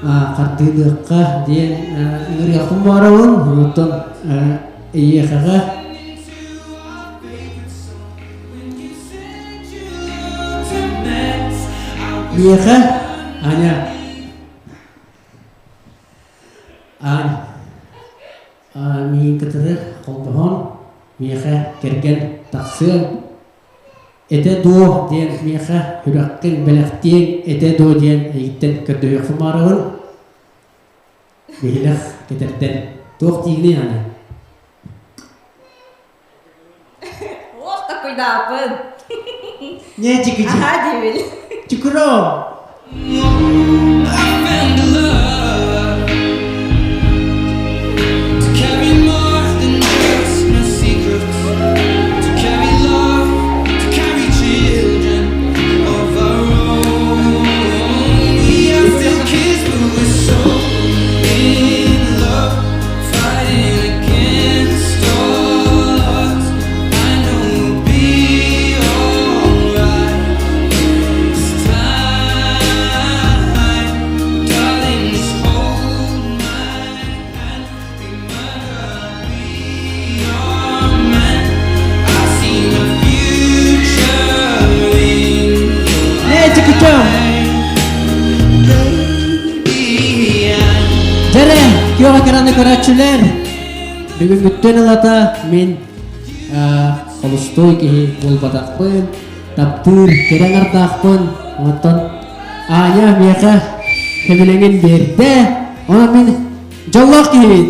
хардыылыахха диэн ыҥырыахпын баҕарабын. Онтон эйиэхэҕэ миэхэ Аня Аня Миигин кытары холбоһон, миэхэ кэргэн тахсыаҥ этэ дуо диэн миэхэ сүрэххин бэлэхтиэҥ этэ дуо диэн эйигиттэн көрдөһүөхпүн баҕарабын. Биһилэх кэтэрдэн туох диигиний аны? Ох, такуйдааппын. Не чикичи. Аха диибин. Чукуро. Дьэрэ, күөх экраны көрөөччүлэр, бүгүҥҥүттэн ылата мин холустуой киһи буолбатахпын, таптыыр кэрэ аҥардаахпын, оттон Аня миэхэ сөбүлэҥин биэрдэ, онон мин дьоллоох киһибин.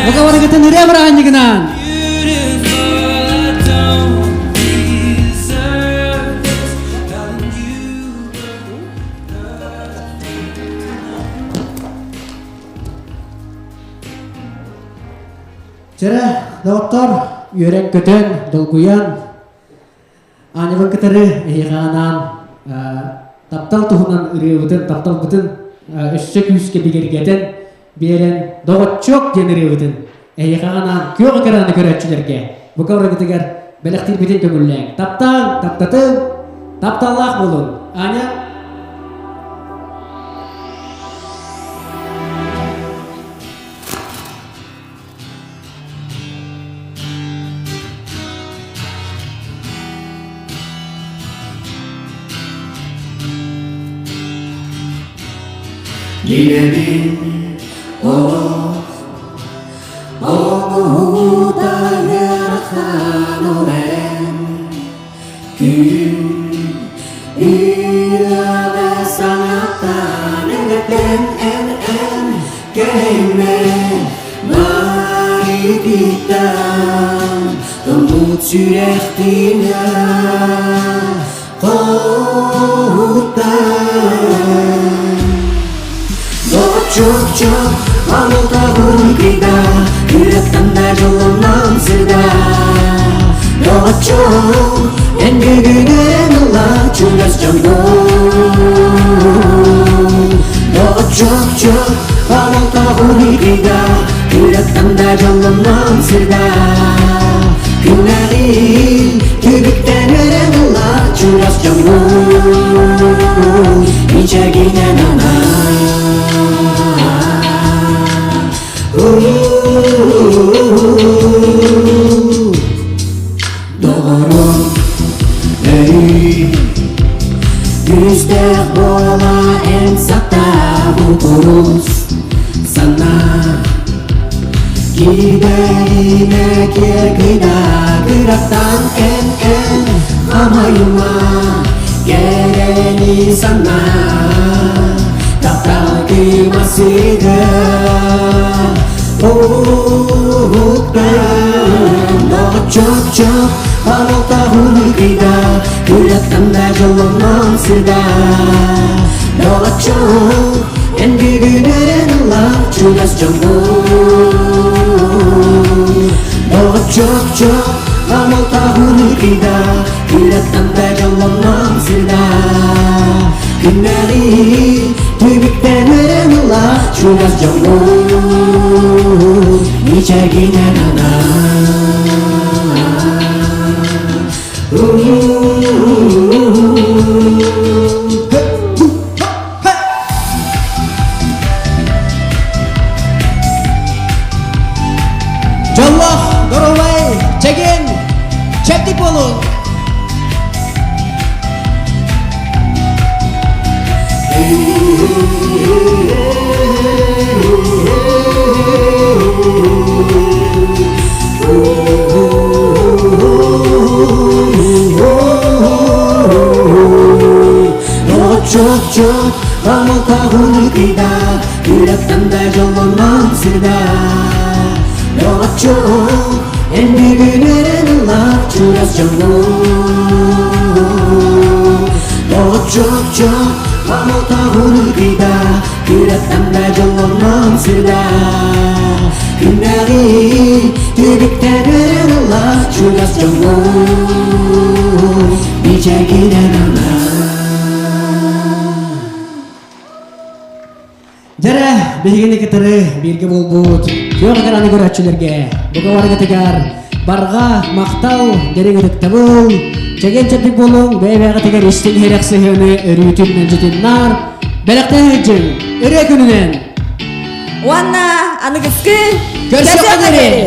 Договоргытын ырыа бырааһынньыгынан! Чэрэ, доҕоттор, үөрэн-көтөн, долгуйан, Аанньабын кытары эһиэхэ анаан таптал туһунан ырыабытын, тапталбытын өссө күүскэ бигэргэтэн биэрэн «Доҕоччуок» диэн ырыабытын эһиэхэ анаан күөх экраны көрөөччүлэргэ бука барыгытыгар бэлэхтиирбитин көҥүллээҥ. Таптааҥ, таптатыҥ, тапталлаах буолуҥ. Аня? Билэбин олох оҥоһуута ыарахан ол эрэн күн Үөҕэ саҥаттан эҥэрдэн эн эн кэһимэ Марититтан тоҥмут сүрэхтиҥэ хоһуттан Чоп-чоп, алта бургида, Күрөттанда жолунан сырда. Доҕоччук, эн бүгүнэн ыла чугас дьоҥҥун. Доҕоччук, алта бургида, Күрөттанда жолунан сырда. Күннэри түбүктэн өрен ыла чугас дьоҥҥун. Мичэгинэн Доҕорум өрүү Күүстээх буола эн сатаабыт урус санаа Киирбэрине киэр кыраттан эн эн хамайыма кэрэни санаа Тапталгыма сыга уһуктан Чоп-чоп балта хуныкыйда Күрәттан да жолонон сырда Доҕоччук эн бүгүн өрен ыла чугас дьоҥҥун Доҕоччук балта хуныкыйда Күрәттан да жолонон сырда Күннэри түбүктэн өрен ыла чугас дьоҥҥун Мичэгинэн анаа Дьоллоох, доруобай, чэгиэн, чэбдик буолуҥ! Чоп-чоп, Чок-чок, эн бүгүн өрөн ыллах чугас дьоҥҥун. Чок-чок, хомолтоҕун ыргыйда, кыраттан да дьоллонон сырда. Күннээҕи түбүктэн өрөн ыллах чугас дьоҥҥун, мичээргинэн ыллах. Дьэрэ, биһигини кытары бииргэ буолбут күөх экраны көрөөччүлэргэ бука барыгытыгар барҕа махтал, дириҥ ытыктабыл, чэгиэн-чэбдик буолуҥ, бэйэ-бэйэҕитигэр истиҥ иһирэх сыһыаны өрүүтүн мэлдьитин наар бэлэхтээх сылдьыҥ, ырыа күнүнэн! Уонна аныгыскы Көрсүөххэ диэри!